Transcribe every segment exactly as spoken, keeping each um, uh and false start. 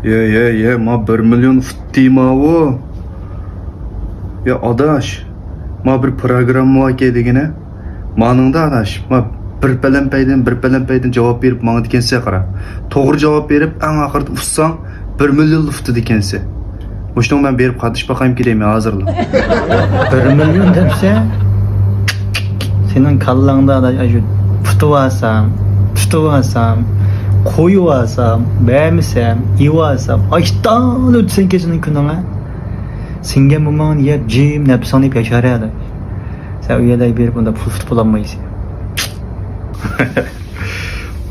يە، يە، يە، ما بىر مىليون فۇت دېماۋۇ. يا ئاداش، ما بىر پروگرامما باركەن دېگىنە. مانىڭدا ئاداش، ما بىر پەلەمپەيدىن، بىر پەلەمپەيدىن جاۋاب بېرىپ ماڭىدىكەنسەن قارا. توغرا جاۋاب بېرىپ، ئەڭ ئاخىرىدا ئۇتساڭ، بىر مىليونلا ئۇتىدىكەنسەن. مۇشۇنىڭغا مەن بېرىپ قاتنىشىپ باقايمىكىن دەيمەن ھازىرلا. بىر مىليون دەپسەن؟ سېنىڭ كاللاڭدا ئاداش، ئاشۇ پۇتۇۋالسام، تۇتۇۋالسام، قويۇۋالسام، بەرمىسەم، ئېۋالسام، ئاشتان ئۆتسەڭ كېچىنىڭ كۈنۈڭە. سىڭگەن موماڭنى يەپ، جىم نەپىسىڭنى يەپ ياشار ئاداش. سەن ئۇ يەرلەرگە بېرىپ ئۇنداق پۇل تۇتۇپ بولالمايسەن.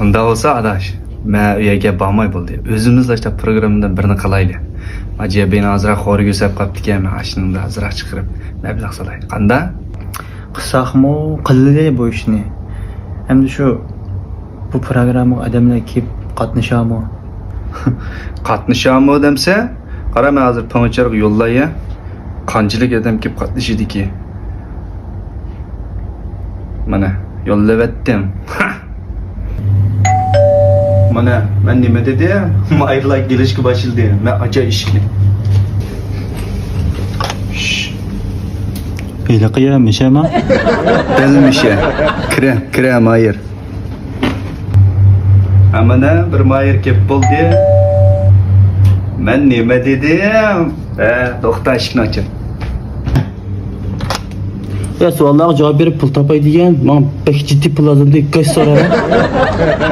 ئۇنداق بولسا ئاداش، مەن ئۇ يەرگە بارماي بولدى. ئۆزىمىزلا شۇنداق پروگراممىدىن بىرنى قىلايلى. ما جەبىنى ئازراق خورىگە سەپ قاپتىكەن، مەن ئاشۇنىڭدا ئازراق چىقىرىپ مەبلەغ سالاي. قاندا؟ قىلساقمۇ قىلىلى بۇ ئىشنى. ئەمدى شۇ، بۇ پروگراممىغا ئادەملەر كېلىپ قاتنىشامۇ؟ قاتنىشامۇ دەمسە؟ قارا، مەن ھازىر پىڭچىرغا يوللاي. قانچىلىك ئادەم كېلىپ قاتنىشىدىكى؟ مانا، يوللىۋەتتىم. مانا، مەن نېمە دېدىم؟ مايرلار كېلىشكە باشلىدى. مەن ئاچاي ئىشىكنى. شش. ھېلىقى يا مىشەما؟ دەل مىشە. كىرە، كىرە، ماير. ھە، مانا بىر ماير كېلىپ بولدى. مەن نېمە دېدىم؟ ھە، توختا، ئىشىكنى ئاچاي. يا، سوئاللارغا جاۋاب بېرىپ پۇل تاپاي دېگەن، ماڭا بەك جىددىي پۇل لازىم دېدى، گاش سورا.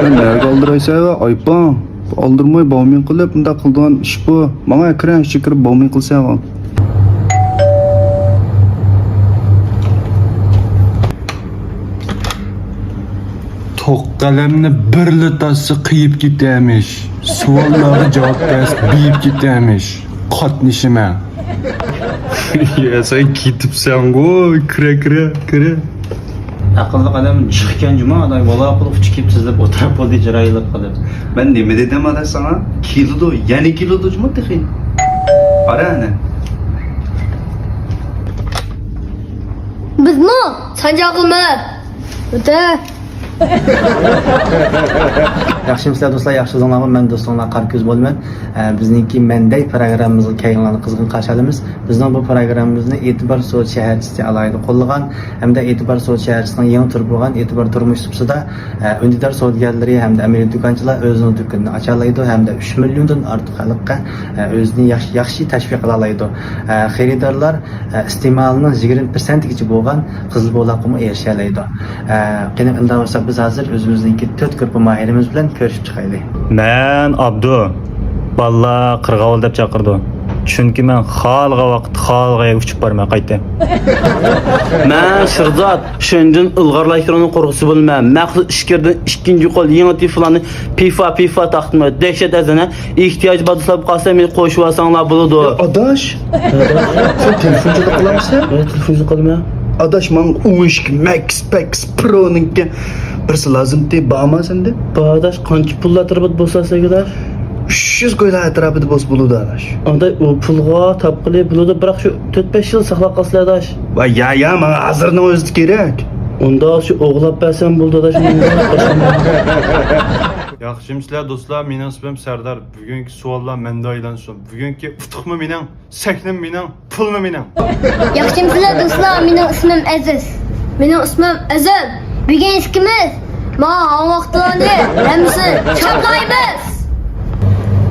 مەن نەگە ئالدىرايسەن، ئايپاڭ؟ ئالدىرىماي باۋمىن قىلىپ، مۇنداق قىلىدىغان ئىش بۇ. ماڭا كىرە، ئىچىگە كىرىپ باۋمىن قىلسەن. توق قەلەمنى بىرلا تارتسا قېيىپ كېتەرمىش. سوئاللارغا جاۋاب بەرسە بېيىپ كېتەرمىش. قاتنىشىمەن. يا، سەن كېتىپسەنغۇ. كىرە، كىرە، كىرە. ئەقىللىق ئادەم جىق ئىكەن جۇما، ئاداي، بالا قىلىپ ئۇچۇپ كېلىپ تىزىلىپ ئولتۇرۇپ بولدى چىرايلىق قىلىپ. مەن نېمە دېدىم ئاداش ساڭا؟ كېلىدۇ، يەنە كېلىدۇ جۇما تېخى. قارا ئەنە. بىزمۇ سانجاقلىمىز. ئۆتە. ياخشىمۇسىلەر دوستلار، ياخشى تۇردۇڭلارمۇ؟ مەن دوستۇڭلار قارا كۆز بولىمەن. ئە، بىزنىڭكى مەندەي پروگراممىمىزغا كەلگەنلەرنى قىزغىن قارشى ئالىمىز. بىزنىڭ بۇ پروگراممىمىزنى ئېتىبار سودا شەھەرچىسى ئالاھىدە قوللىغان ھەمدە ئېتىبار سودا شەھەرچىسىنىڭ يېڭى تۈرى بولغان ئېتىبار تۇرمۇش سۇپىسىدا، ئە، ئۈندىدار سودىگەرلىرى ھەمدە ئەمەلىي دۇكانچىلار ئۆزىنىڭ دۇكىنىنى ئاچالايدۇ ھەمدە ئۈچ مىليوندىن ئارتۇق خەلققە، ئە، ئۆزىنى ياخشى، ياخشى تەشۋىق قىلالايدۇ. ئە، خېرىدارلار، ئە، ئىستېمالىنىڭ يىگىرمە پىرسەنتىگىچە بولغان قىزىل بولاققىمۇ ئېرىشەلەيدۇ. ئە، قېنى، ئۇنداق بولسا بىز ھازىر ئۆزىمىزنىڭكى تۆت گۇرۇپپا ماھىرىمىز بىلەن كۆرۈشۈپ چىقايلى. مەن ئابدۇ. بالىلار قىرغاۋۇل دەپ چاقىرىدۇ. چۈنكى مەن خالىغان ۋاقىت خالىغان يەرگە ئۇچۇپ بارىمەن، قايتىمەن. مەن شىرزات، شېنجېن ئىلغارلاشتۇرۇۋالغان قورقۇسى بولىمەن. مەخسۇس ئىچكىرىدىن ئىككىنچى قول يېڭى تېلېفونلارنى پىفا، پىفا تاقتىمەن. دەھشەت ئەزەنە. ئېھتىياج بار دېسە قالسا مېنى قوشۇۋالساڭلار بولىدۇ. ئاداش، سەن تېلېفونچىلىق قىلامسەن؟ ھە، تېلېفونچىلىق قىلىمەن. ئاداش، ماڭا ئون ئىككى مەكس پەكس پرونىڭكى بىرسى لازىمتى، بارما سەندە؟ بار ئاداش، قانچە پۇل ئەتراپىدا بولسا سەگىداش؟ ئۈچ يۈز كويلار ئەتراپىدا بولسا بولىدۇ ئاداش. ئانداي ئۇ پۇلغا تاپقىلى بولىدۇ، بىراق شۇ تۆت بەش يىل ساقلاپ قالسىلا ئاداش. ۋاي يا يا، ماڭا ھازىرنىڭ ئۆزىدە كېرەك. ئۇنداق شۇ ئوغلاپ بەرسەم بولىدۇ ئاداش، مەن باشقا. ياخشىمۇسىلەر دوستلار، مېنىڭ ئىسمىم سەردار. بۈگۈنكى سوئاللار مەندە ئايلانسۇن. بۈگۈنكى ئۇتۇقمۇ مېنىڭ، سەھنىمۇ مېنىڭ، پۇلمۇ مېنىڭ. ياخشىمۇسىلەر دوستلار، مېنىڭ ئىسمىم ئەزىز. مېنىڭ ئىسمىم ئەزەل. بۈگۈن ئىككىمىز ماڭا ھاڭۋاقتىلارنى ھەممىسىنى چاپلايمىز.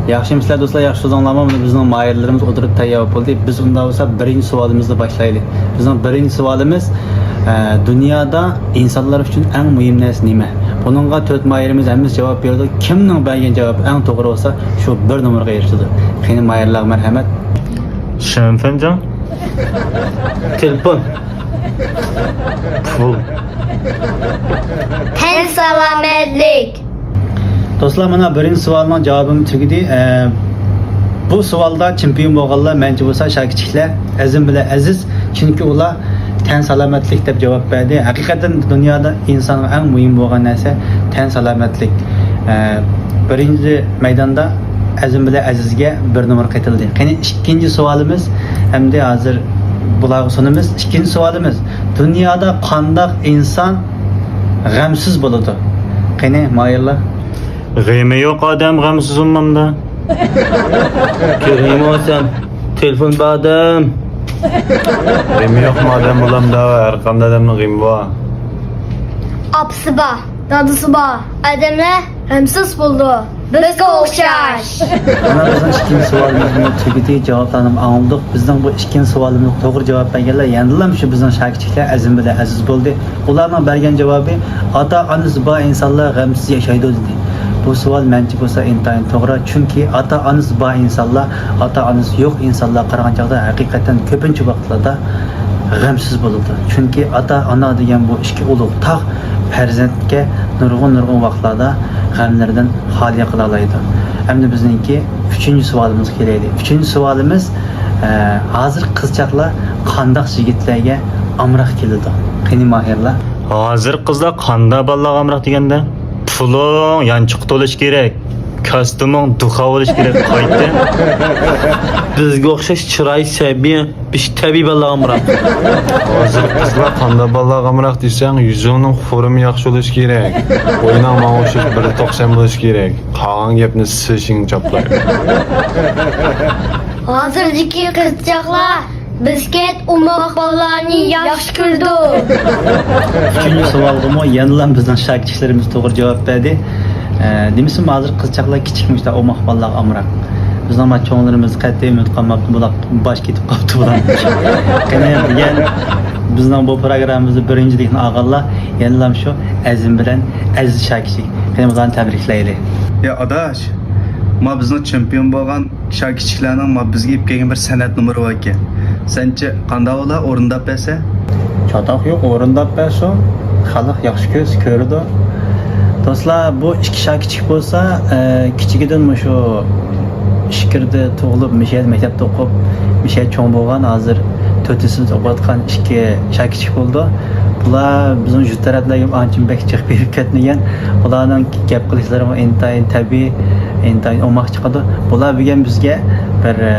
ياخشىمۇسىلەر دوستلار، ياخشى تۇردۇڭلارمۇ؟ مانا بىزنىڭ ماھىرلىرىمىز ئولتۇرۇپ تەييار بولۇپ بولدى. بىز ئۇنداق بولسا بىرىنچى سوئالىمىزنى باشلايلى. بىزنىڭ بىرىنچى سوئالىمىز، ئە، دۇنيادا ئىنسانلار ئۈچۈن ئەڭ مۇھىم نەرسە نېمە؟ بۇنىڭغا تۆت ماھىرىمىز ھەممىسى جاۋاب بېرىدۇ. كىمنىڭ بەرگەن جاۋابى ئەڭ توغرا بولسا، شۇ بىر نومۇرغا ئېرىشىدۇ. قېنى، ماھىرلارغا مەرھەمەت. شەنفەنجاڭ. تېلېفون. پۇل. تەن سالامەتلىك. دوستلار، مانا بىرىنچى سوئالنىڭ جاۋابىمۇ تۈگىدى. ئە، بۇ سوئالدا چېمپىيون بولغانلار مەنچە بولسا شاكىچىكلەر، ئەزىم بىلەن ئەزىز، چۈنكى ئۇلار تەن سالامەتلىك دەپ جاۋاب بەردى. ھەقىقەتەن دۇنيادا ئىنسانغا ئەڭ مۇھىم بولغان نەرسە تەن سالامەتلىك. ئە، بىرىنچى مەيداندا ئەزىم بىلەن ئەزىزگە بىر نومۇر قېتىلدى. قېنى، ئىككىنچى سوئالىمىز، ئەمدى ھازىر بۇلارغا سۇنىمىز. ئىككىنچى سوئالىمىز، دۇنيادا قانداق ئىنسان غەمسىز بولىدۇ؟ قېنى، ماھىرلار؟ غېمى يوق ئادەم غەمسىز بولمامدا. كۆرەيمۇ سەن تېلېفون بادەم. غېمى يوق ئادەم بولامدا، ھەر قانداق ئادەمنىڭ غېمى بار. ئاپىسى بار، دادىسى بار ئادەملەر غەمسىز بولىدۇ. بىزگە ئوخشاش. مانا بىزنىڭ ئىككىنچى سوئالىمىزمۇ تۈگىدى، جاۋابلارنىمۇ ئاڭلىدۇق. بىزنىڭ بۇ ئىككىنچى سوئالىمىزغا توغرا جاۋاب بەرگەنلەر يەنىلام شۇ بىزنىڭ شاكىچىكلەر ئەزىم بىلەن ئەزىز بولدى. ئۇلارنىڭ بەرگەن جاۋابى، ئاتا-ئانىسى بار ئىنسانلار غەمسىز ياشايدۇ، دېدى. بۇ سوئال مەنچە بولسا ئىنتايىن توغرا، چۈنكى ئاتا-ئانىسى بار ئىنسانلار ئاتا-ئانىسى يوق ئىنسانلارغا قارىغان چاغدا ھەقىقەتەن كۆپىنچە ۋاقىتلاردا غەمسىز بولىدۇ. چۈنكى ئاتا-ئانا دېگەن بۇ ئىككى ئۇلۇغ تاغ پەرزەنتكە نۇرغۇن-نۇرغۇن ۋاقىتلاردا غەملىرىدىن خالىي قىلالايدۇ. ئەمدى بىزنىڭكى ئۈچىنچى سوئالىمىزغا كېلەيلى. ئۈچىنچى سوئالىمىز، ئە، ھازىر قىزچاقلار قانداق يىگىتلەرگە ئامراق كېلىدۇ؟ قېنى ماھىرلار؟ ھازىر قىزلار قانداق بالىلارغا ئامراق دېگەندە، پۇلۇڭ يانچۇققا تولۇشى كېرەك، كاستيۇمۇڭ دۇخا بولۇشى كېرەك، قايتى. بىزگە ئوخشاش چىراي سەبىي، بېشى تەبىئىي بالىلارغا ئامراق. ھازىر قىزلار قانداق بالىلارغا ئامراق دېسەڭ، يۈزۈڭنىڭ خورۇمى ياخشى بولۇشى كېرەك، بوينۇڭ ماڭا ئوخشاش بىر توقسان بولۇشى كېرەك. قالغان گەپنى سىشىڭ چاپلاي. ھازىردىكى قىزچاقلار بىسكىت، ئوماق بالىلارنى ياخشى كۆرىدۇ. ئۈچىنچى سوئالغىمۇ يەنىلا بىزنىڭ شاكىچىكلىرىمىز توغرا جاۋاب بەردى. ئە، دېمىسىمۇ ھازىر قىزچاقلار كىچىك مۇشۇنداق ئوماق بالىلارغا ئامراق. بىزنىڭ ما چوڭلىرىمىز قەتئىي ئۈمىد قالماپتۇ، بۇلار باش كېتىپ قاپتۇ بۇلار. قېنى دېگەن بىزنىڭ بۇ پروگراممىمىزدا بىرىنچىلىكنى ئالغانلار يەنىلا شۇ ئەزىم بىلەن ئەزىز شاكىچىك. قېنى بۇلارنى تەبرىكلەيلى. يا ئاداش، ما بىزنىڭ چېمپىيون بولغان شاكىچىكلەرنىڭ ما بىزگە ئېلىپ كەلگەن بىر سەنئەت نومۇرى باركەن. سەنچە قانداق بولا ئورۇنداپ بەرسە؟ چاتاق يوق، ئورۇنداپ بەرسۇن. خەلق ياخشى كۆرسە كۆرىدۇ. دوستلار، بۇ ئىككى شاكىچىك بولسا، ئە، كىچىكىدىن مۇشۇ ئىچكىرىدە تۇغۇلۇپ، مىشەدە مەكتەپتە ئوقۇپ، مىشەدە چوڭ بولغان، ھازىر تۆتىنچى سىنىپتا ئوقۇۋاتقان ئىككى شاكىچىك بولىدۇ. بۇلار بىزنىڭ يۇرت تەرەپلەرگە ئانچە بەك جىق بېرىپ كەتمىگەن. بۇلارنىڭ گەپ قىلىشلىرىمۇ ئىنتايىن تەبىئىي، ئىنتايىن ئوماق چىقىدۇ. بۇلار بۈگۈن بىزگە بىر، ئە،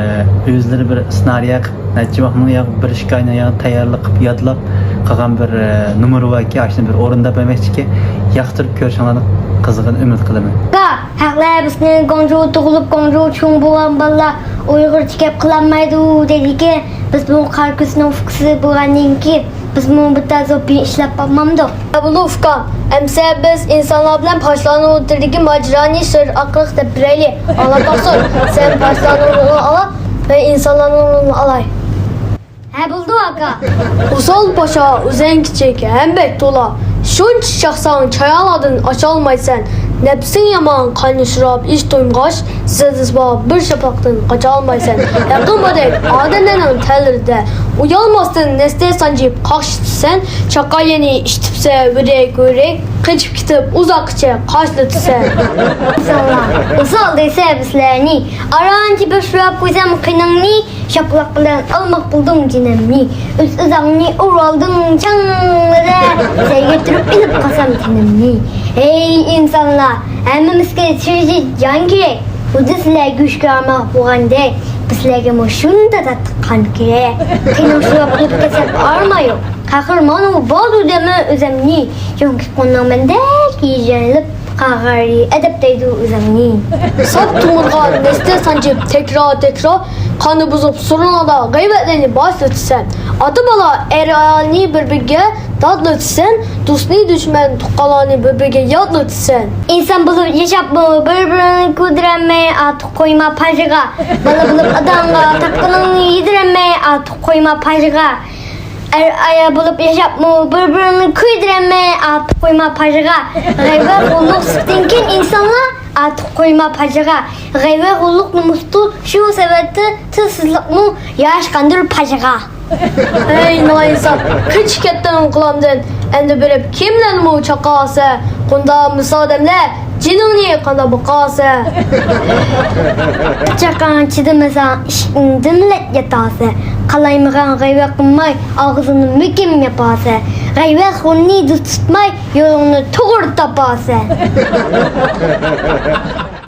ئۆزلىرى بىر سېنارىيە قىلىپ، نەچچە ۋاقىتنىڭ يا بىر ئىككى ئاينىڭ يا تەييارلىق قىلىپ، يادلاپ قىلغان بىر، ئە، نومۇر باركى، ئاشۇنى بىر ئورۇنداپ بەرمەكچىكى، ياقتۇرۇپ كۆرۈشۈڭلارنى قىزغىن ئۈمىد قىلىمەن. ھەقلەر بىزنى گۇاڭجۇ تۇغۇلۇپ، گۇاڭجۇ چوڭ بولغان بالىلار ئۇيغۇرچە گەپ قىلالمايدۇ دەيدىكەن. بىز بۇ قارا كۆزنىڭ ئۇكىسى بولغاندىن كېيىن، بىزمۇ بىر تازا زوپىيىن ئىشلەپ باقمامدۇق؟ بولۇ ئۇكام، ئەمسە بىز ئىنسانلار بىلەن پاشىلارنىڭ ئوتتۇرىدىكى ماجىرانى سۆز ئارقىلىق دەپ بېرەيلى. ئاڭلاپ باقسۇن، سەن پاشىلارنىڭ رولىنى ئالا، مەن ئىنسانلارنىڭ رولىنى ئالاي. ھە، بولىدۇ ئاكا. ھۇسەن پاشا ئۆزەڭ كىچىك ھەم بەك تولا، شۇنچە چاقساڭ چايانلاردىن ئاچالمايسەن. نەپسىڭ يامان قان يوشۇراپ ئىچ تويمىغاچ، زىلدىسى بار بىر شاپاقتىن قاچالمايسەن. يېقىن بۇدەك ئادەملەرنىڭ تەنلىرىدە ئۇيالماستىن نەستە سانجىپ قاقشىتىسەن. چاققان يەنى ئىشتىپسە ۋىرەك ۋىرەك، قېچىپ كېتىپ ئۇزاققىچە قاچىلىتىسەن. ئىنسانلار، ئۇسال دەيسە بىزلەرنى، ئارانچە بىر سوراپ قويسام قېنىڭنى، شاپىلاق بىلەن ئالماق قىلدىڭ جېنىمنى، ئۆز-ئۆزۈڭنى ئۇرۇۋالدىڭ چاڭلىرى، سەيگە تۇرۇپ ئېلىپ قالسام تېنىمنى. ھەي ئىنسانلار، ھەممىمىزگە تىرىشىش جان كېرەك. خۇددى سىلەر گۆشكە ئامراق بولغاندەك، بىزلەرگىمۇ شۇنداق تاتلىق قان كېرەك. قېنىڭ سوراپ قويۇپ كەتسەم ئارمان يوق. قەھرىمانۇ بولدى دەيمەن ئۆزۈمنى، چۈنكى قولۇڭ مەندەك يېيىلىپ قاغارى ئەدەپ دەيدۇ ئۆزۈڭنى. ساپ تومۇرغا نەستە سانجىپ تەكرار-تەكرار، قاننى بۇزۇپ سورۇنلاردا غەيۋەتلەرنى باشلىتىسەن. ئاتا-بالا ئەر-ئايالنى بىر-بىرىگە داتلىتىسەن، دوستنى دۈشمەن، تۇغقانلارنى بىر-بىرىگە ياتلىتىسەن. ئىنسان بولۇپ ياشاپمۇ بىر-بىرىنى كۆيدۈرەلمەي ئارتۇق قويما پاجىغا. بالا بولۇپ ئاتاڭغا تاققىنىڭنى يېدۈرەلمەي ئارتۇق قويما پاجىغا. ئەر-ئايال بولۇپ ياشاپمۇ بىر-بىرىنى كۆيدۈرەلمەي ئارتۇق قويما پاجىغا. غەيۋەت، غۇللۇق سۈتتىن كېيىن ئىنسانلار ئارتۇق قويما پاجىغا. غەيۋەت، غۇللۇق، نومۇس، پۇل، شۇ سەۋەبتىن تىلسىزلىقمۇ ياش قاندۇر پاجىغا. ھەي نائىنساپ، قېچىپ كەتتىڭ قولۇمدىن، ئەمدى بېرىپ كىملەرنىمۇ چاقاسەن؟ قۇنداق مىس ئادەملەر جېنىڭنى قانداق باقاسەن؟ چاقاڭ چىدىمىسا ئىشىكنى دۈملەپ ياتاسەن. قالايمىقان غەيۋەت قىلماي ئاغزىنى مۇقىم ياپاسەن. غەيۋەت خورنى دۇز تۇتماي يولۇڭنى توغرا تاپاسەن.